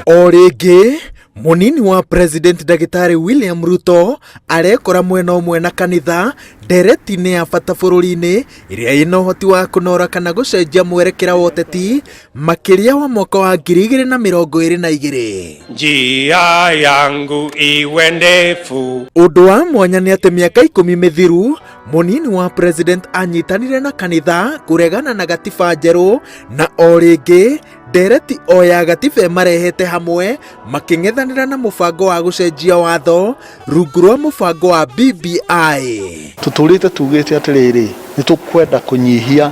O rĩngĩ mũnini wa President Ndagĩtarĩ William Ruto arekora mwena ũmwe na kanitha ndereti-inĩ ya bata bũrũri-inĩ ĩrĩa ĩna ũhoti wa kũnora kana gũcenjia mwerekera wa ũteti makĩria wa mwaka wa 2022. Njia yangu iwe ndefu. Ũndũ wa mwanya nĩ atĩ mĩaka 10 mĩthiru mũnini wa President anyitanire na kanitha kũregana na gatiba njerũ, na o rĩngĩ ndereti o ya gatiba ĩmarehete hamwe makĩng'ethanĩra na mũbango wa gũcenjia watho rungu rwa mũbango wa BBI. Tũtũrĩte tugĩte atĩrĩrĩ, nĩ tũkwenda kũnyihia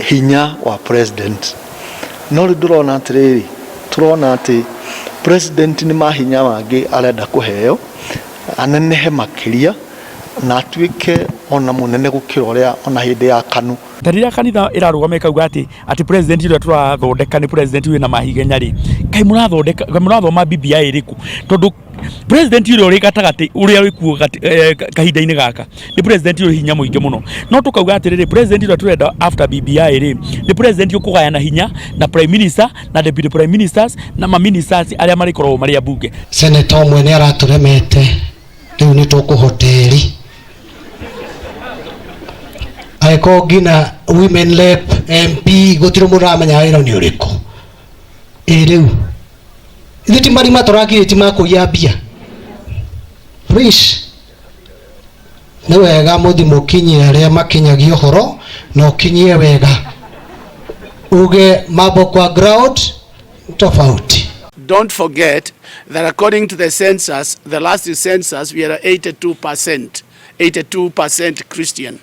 hinya wa president, no rĩu ndĩrona atĩrĩrĩ, tũrona atĩ president nĩ mahinya mangĩ arenda kũheo anenehe makĩria na atuĩke ona mũnene gũkĩra ũrĩa ona hĩndĩ ya KANU. Ta rĩrĩa kanitha ĩrarũgama ĩkauga atĩ president ũrĩa tũrathondeka nĩ president wĩna mahigenya rĩ, kaĩ mũrathondeka, kaĩ mũrathoma BBI ĩrĩkũ? Tondũ president ũrĩa ũrĩ gatagatĩ, ũrĩa wĩ kuo kahinda-inĩ gaka nĩ president ũrĩ hinya mũingĩ mũno. No tũkauga atĩrĩrĩ, president ũrĩa tũrenda after BBI rĩ, nĩ president ũkũgayana hinya na prime minister na deputy prime ministers na ma ministers arĩa marĩkoragwo marĩ ambunge. Senator ũmwe nĩ aratũremete, rĩu nĩ tũkũhoteri angĩkorwo nginya women rep MP gũtirĩ mũndũ ũramenya wĩra nĩ ũrĩkũ. Ĩ rĩu ithuĩ ti marima tũrakirĩti ma kũiya mbia. Please, nĩ wega mũthi mũkinyie arĩa makinyagia ũhoro na ũkinyie wega, uge mambo kwa ground tofauti. Don't forget that according to the census, the last census, we are 82% Christian.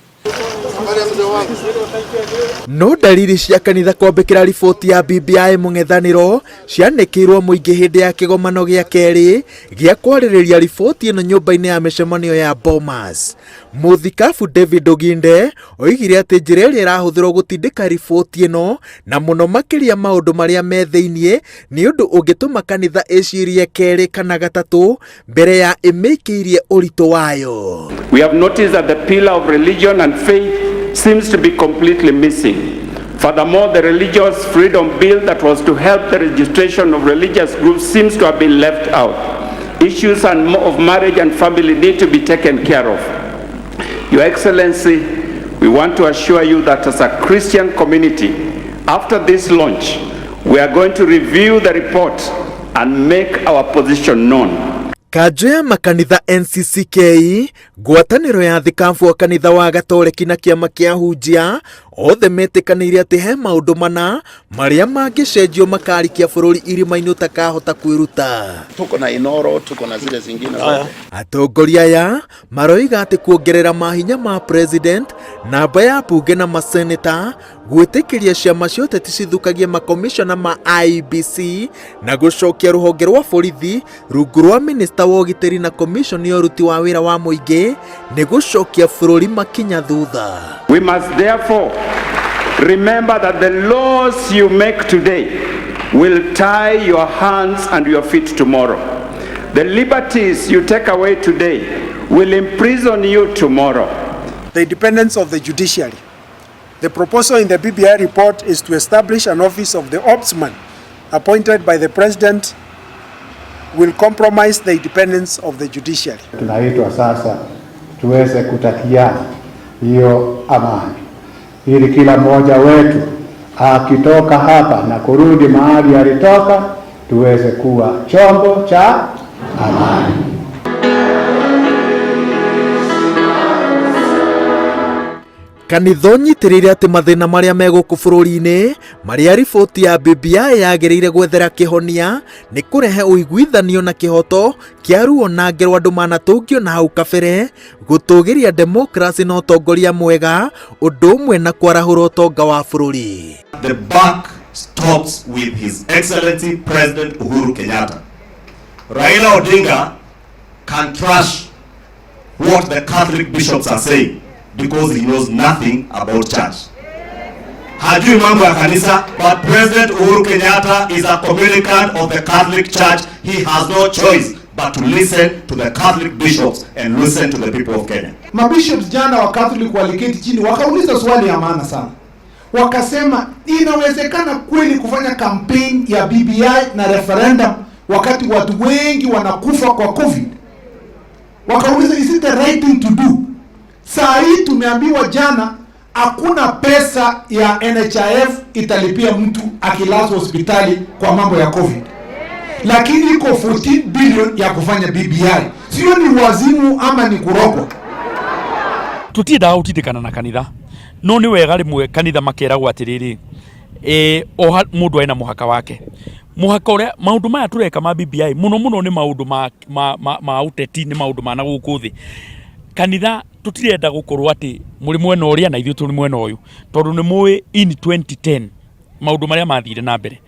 No dalili cia kanitha kwambĩkĩra riboti ya BBI mũng'ethanĩro cianĩkĩirwo mũingĩ hĩndĩ ya kĩgomano gĩa kerĩ gĩa kwarĩrĩria riboti ĩno nyũmba-inĩ ya mĩcemanio ya Bomas. Mũthikabu David Oginde oigire atĩ njĩra ĩrĩa ĩrahũthĩrwo gũtindĩka riboti ĩno na mũno makĩria maũndũ marĩa me thĩiniĩ nĩ ũndũ ũngĩtũma kanitha ĩcirie kerĩ kana gatatũ mbere ya ĩmĩikĩirie ũritũ wayo. We have noticed that the pillar of religion and faith seems to be completely missing. Furthermore, the Religious Freedom Bill that was to help the registration of religious groups seems to have been left out. Issues of marriage and family need to be taken care of. Your Excellency, we want to assure you that as a Christian community, after this launch, we are going to review the report and make our position known. Kanjũ ya makanitha NCCK, ngwatanĩro ya thikabu wa kanitha wa Gatoreki na kĩama kĩa hunjia othe metĩkanĩire atĩ he maũndũ mana marĩa mangĩcenjio makarikia bũrũri irima-inĩ ũtakahota kwĩruta. Tuko na Inoro, tuko na zile zingine zote. Atongoria aya maroiga atĩ kuongerera mahinya ma president, namba ya bunge na maseneta, gwĩtĩkĩria ciama cia ũteti cithũkagie makomishona ma IEBC na gũcokia rũhonge rwa borithi rungu rwa minista wa ũgitĩri na komishoni ya ũruti wa wĩra wa mũingĩ nĩ gũcokia bũrũri makinya thutha. We must therefore remember that the laws you make today will tie your hands and your feet tomorrow. The liberties you take away today will imprison you tomorrow. The independence of the judiciary. The proposal in the BBI report is to establish an office of the ombudsman appointed by the president will compromise the independence of the judiciary. Tunaitwa sasa tuweze kutakiana hiyo amani, ili kila mmoja wetu akitoka hapa na kurudi mahali alitoka, tuweze kuwa chombo cha amani. Kanitha ũnyitĩrĩire atĩ mathĩna marĩa me gũkũ bũrũri-inĩ marĩa riboti ya BBI yagĩrĩire gwethera kĩhonia nĩ kũrehe ũiguithanio na kĩhoto kĩa ruo na ngero andũ manatũngio na hau kabere, gũtũgĩria demokrasi na ũtongoria mwega, ũndũ ũmwe na kwarahũra ũtonga wa bũrũri. The buck stops with His Excellency President Uhuru Kenyatta. Raila Odinga can trash what the Catholic bishops are saying because he knows nothing about church. Hajui mambo ya kanisa, but President Uhuru Kenyatta is a communicant of the Catholic Church. He has no choice but to listen to the Catholic bishops and listen to the people of Kenya. Mabishops jana wa Catholic waliketi chini wakauliza swali ya maana sana. Wakasema inawezekana kweli kufanya kufanya campaign ya BBI na referendum wakati watu wengi wanakufa kwa COVID. Wakauliza, is it the right thing to do? Saa hii tumeambiwa jana hakuna pesa ya NHIF italipia mtu akilazwa hospitali kwa mambo ya COVID, lakini iko 14 billion ya kufanya BBI. Sio ni wazimu ama ni kurogwa? Tutiendaga gũtindĩkana na kanitha, no nĩ wega rĩmwe kanitha makeragwo atĩrĩrĩ, o mũndũ ena mũhaka wake, mũhaka ũrĩa maũndũ maya tũreka ma BBI mũno mũno nĩ maũndũ ma ũteti, nĩ maũndũ ma na gũkũ thĩ. Kanitha tũtirenda gũkorwo atĩ mũrĩ mwena ũrĩa na ithuĩ tũrĩ mwena ũyũ, tondũ nĩ mũĩ in 2010 maũndũ marĩa mathire na mbere,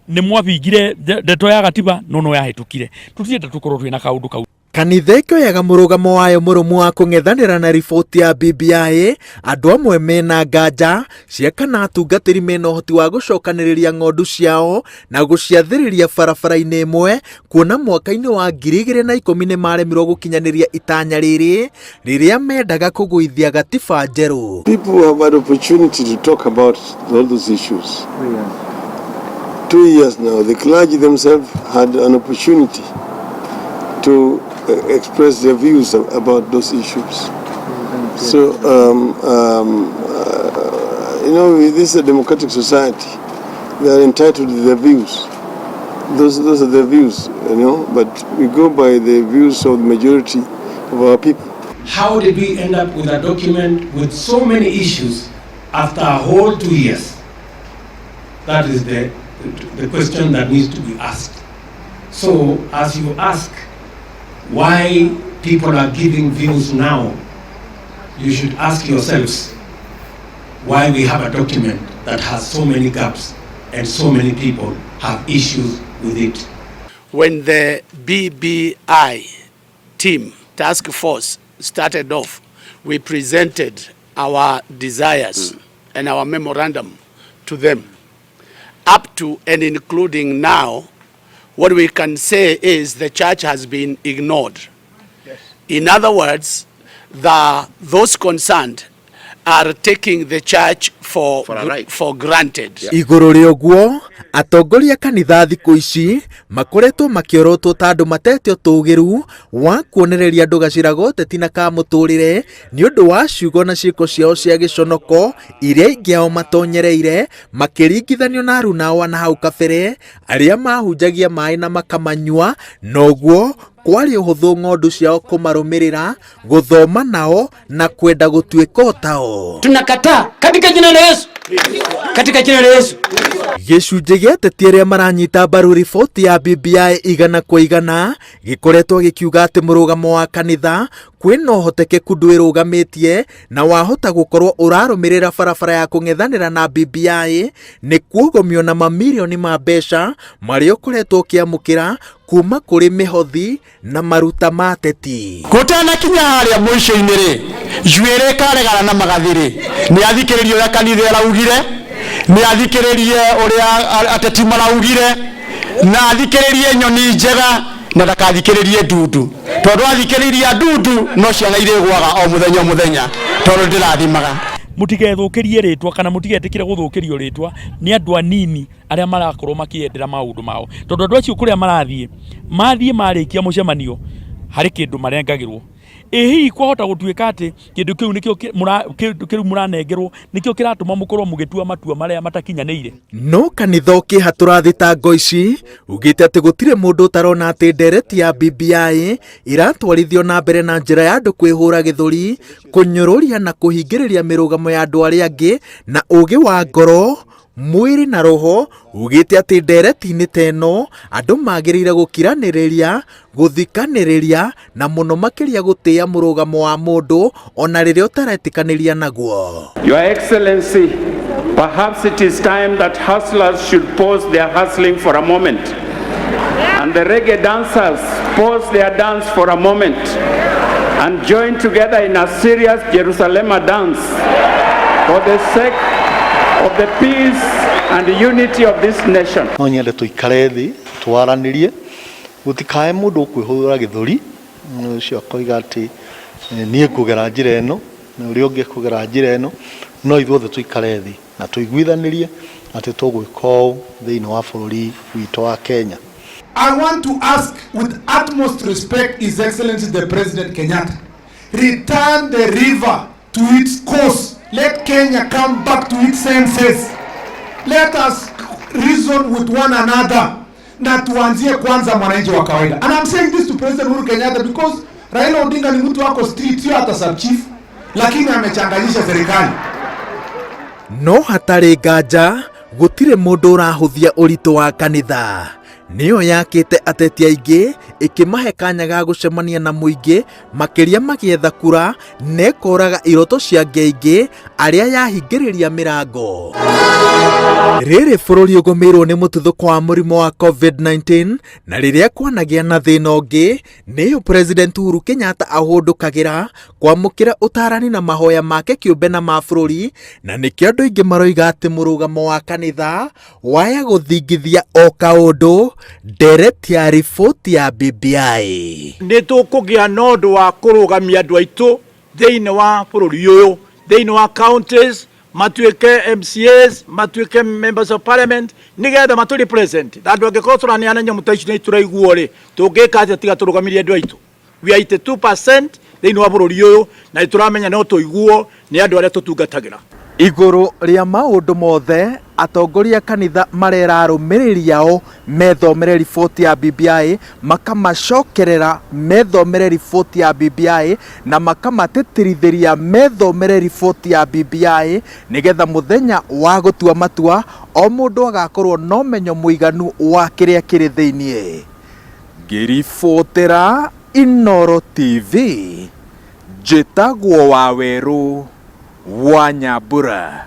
nĩ mwabingire ndeto ya gatiba no no yahĩtũkire. Tũtirenda tũkorwo twĩna kaũndũ kau. Kanitha ĩkĩoyaga mũrũgamo wayo mũrũmu wa kũng'ethanĩra na riboti ya BBI, andũ amwe mena nganja cia kana atungatĩri mena ũhoti wa gũcokanĩrĩria ng'ondu ciao na gũciathĩrĩria barabara-inĩ ĩmwe, kuona mwaka-inĩ wa 2010 nĩ maremirwo gũkinyanĩria itanya rĩrĩ rĩrĩa mendaga kũgũithia gatiba njerũ. People have had opportunity to talk about all those issues. 2 years now, the clergy themselves had an opportunity to express their views about those issues. So, this is a democratic society. They are entitled to their views. Those are their views, but we go by the views of the majority of our people. How did we end up with a document with so many issues after a whole 2 years? That is the question that needs to be asked. So, as you ask why people are giving views now, you should ask yourselves why we have a document that has so many gaps and so many people have issues with it. When the BBI team task force started off, we presented our desires and our memorandum to them. Up to and including now, what we can say is the church has been ignored. Yes. In other words, those concerned are taking the church for granted. Igũrũ rĩa ũguo, atongoria kanitha thikũ ici makoretwo makĩorotwo ta andũ matete ũtũgĩru wa kuonereria andũ gacĩra ga ũteti na ka mũtũrĩre nĩ ũndũ wa ciugo na ciĩko ciao cia gĩconoko iria aingĩ ao matonyereire makĩringithanio na aruna na hau kabere arĩa mahunjagia maĩ na makamanyua, noguo kwarĩ ũhũthũ ng'ondu ciao kũmarũmĩrĩra, gũthoma nao na kwenda gũtuĩka o tao. Tunakataa katika jina la Yesu, katika jina la Yesu. Gĩcunjĩ gĩa ateti arĩa maranyita mbaru riboti ya BBI 100 kwa 100 gĩkoretwo gĩkiuga atĩ mũrũgamo wa kanitha kwĩna ũhotekeku ndwĩrũgamĩtie na wahota gũkorwo ũrarũmĩrĩra barabara ya kũng'ethanĩra na BBI nĩ kuogomio na mamirioni ma mbeca marĩa ũkoretwo ũkĩamũkĩra kuma kũrĩ mĩhothi na maruta ma ateti. Gũtanakinya harĩa mũico-inĩ rĩ, njuĩrĩ ĩkaregana na magathĩ rĩ, nĩ athikĩrĩrie ũrĩa kanitha ĩraugire, nĩ athikĩrĩrie ũrĩa ateti maraugire, na athikĩrĩrie nyoni njega na ndakathikĩrĩrie ndundu, tondũ athikĩrĩria ndundu no ciana irĩgũaga o mũthenya o mũthenya, tondũ ndĩrathimaga. Mũtigethũkĩrie rĩtwa kana mũtigetĩkĩre gũthũkĩrio rĩtwa nĩ andũ anini arĩa marakorwo makĩendera maũndũ mao, tondũ andũ acio kũrĩa marathiĩ mathiĩ marĩkia mũcemanio harĩ kĩndũ marengagĩrwo. Ĩ hihi kwahota gũtuĩka atĩ kĩndũ kĩu nĩkĩo kĩndũ kĩu mũranengerwo nĩkĩo kĩratũma mũkorwo mũgĩtua matua marĩa matakinyanĩire. No kanitha ũkĩhatũra thitango ici ugĩte atĩ gũtirĩ mũndũ ũtarona atĩ ndereti ya BBI iratwarithio na mbere na njĩra ya andũ kwĩhũra gĩthũri, kũnyũrũria na kũhingĩrĩria mĩrũgamo ya andũ arĩa angĩ na ũgĩ wa ngoro, mwĩrĩ na roho. Ugĩte atĩ ndereti-inĩ ta ĩno andũ magĩrĩire gũkiranĩrĩria, gũthikanĩrĩria na mũno makĩria gũtĩĩa mũrũgamo wa mũndũ ona rĩrĩa ũtaretĩkanĩria naguo. Your Excellency, perhaps it is time that hustlers should pause their hustling for a moment and the reggae dancers pause their dance for a moment and join together in a serious Jerusalem dance for the sake of the peace and the unity of this nation. No nyende tũikare thĩ twaranĩrie, gũtikae mũndũ ũkwĩhũra gĩthũri ũcio akoiga atĩ niĩ ngũgera njĩra ĩno na ũrĩa ũngĩ ekũgera njĩra ĩno, no ithuothe tũikare thĩ na tũiguithanĩrie Atĩ tũgwĩka ũũ thĩinĩ wa bũrũri witũ wa Kenya. I want to ask with utmost respect His Excellency the President Kenyatta, return the river to its course. Let Kenya come back to its senses. Let us reason with one another. Na tuanzie kwanza mwananchi wa kawaida. And I'm saying this to President Uhuru Kenyatta because Raila Odinga ni mtu wako street, sio hata sub chief, lakini amechanganyisha serikali. No hatarĩ nganja gũtirĩ mũndũ ũrahũthia ũritũ wa kanitha. Nĩyo yakĩte ateti aingĩ ĩkĩmahe kanya ga gũcemania na mũingĩ makĩria magĩetha kura na ĩkoraga iroto cia angĩ aingĩ arĩa yahingĩrĩria mĩrango. Rĩrĩ bũrũri ũgũmĩirwo nĩ mũtuthũko wa mũrimũ wa COVID-19 na rĩrĩa kwanagĩa na thĩna ũngĩ nĩyo President Uhuru Kenyatta ahũndũkagĩra kwamũkĩra ũtarani na mahoya make kĩũmbe na ma bũrũri na nĩkĩo andũ aingĩ maroiga atĩ mũrũgamo wa kanitha waya gũthingithia o kaũndũ ndereti ya riboti ya BBI. Nĩ tũkũgĩa na ũndũ wa kũrũgamia andũ aitũ thĩinĩ wa bũrũri ũyũ, thĩinĩ wa counties, matuĩke MCAs, matuĩke members of parliament, nĩgetha matũ represent. Tondũ angĩkorwo tũraneana nyamũ ta ici na itũraiguo rĩ, tũngĩka atĩa tiga tũrũgamirie andũ aitũ? We are 82% thĩinĩ wa bũrũri ũyũ na nĩ tũramenya no tũiguo nĩ andũ arĩa tũtungatagĩra. Igũrũ rĩa maũndũ mothe, atongoria a kanitha marera arũmĩrĩri ao methomere riboti ya BBI, makamacokerera methomere riboti ya BBI, na makamatĩtĩrithĩria methomere riboti ya BBI nĩgetha mũthenya wa gũtua matua o mũndũ agakorwo na ũmenyo mũiganu wa kĩrĩa kĩrĩ thĩiniĩ. Ngĩribotera Inooro TV, njĩtagwo Wawerũ wa Nyambura.